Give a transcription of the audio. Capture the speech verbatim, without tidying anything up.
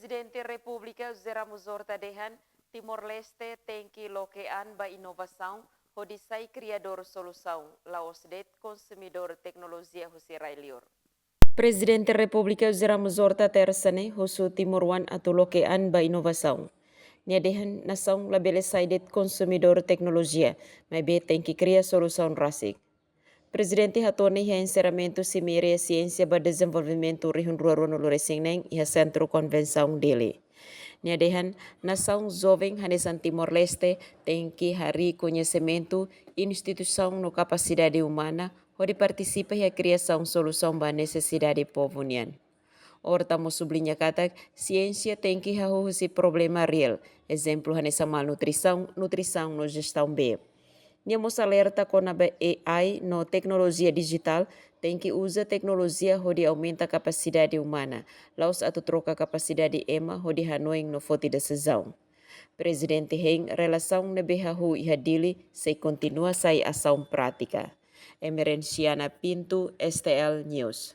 Prezidente Repúblika José Ramos Horta dehan, Timor-Leste tenke loke an ba inovasaun, hodi sai kriadór solusaun, la'ós de'it konsumidór teknolojia husi rai-liur. Prezidente Repúblika José Ramos Horta tersa ne'e husu timoroan atu loke an ba inovasaun. Nia dehan nasaun labele sai de'it konsumidór teknolojia, maibé tenke kria solusaun rasik. Prezidente hato'o ne'e iha enserramentu Simeira Siénsia ba Dezenvolvimentu rihun rua ruanulu resin neen iha Sentru Konvensaun Dili. Nia dehan, nasaun joven hanesan Timor-Leste tenke harii koñesimentu, instituisaun no kapasidade umana, hodi partisipa iha kriasaun solusaun ba nesesidade povu nian. Horta mós subliña katak, siénsia tenke hahú husi problema reál, ezemplu hanesan malnutrisaun, nutrisaun no jestaun bee. Nia mós alerta kona-ba A I no teknolojia dijitál, tenke uza teknolojia hodi aumenta kapasidade umana, la'ós atu troka kapasidade ema hodi hanoin no foti desizaun. Prezidente hein relasaun ne'ebé hahú iha Dili sei kontinua sai asaun prátika. Emerenciana Pinto, S T L News.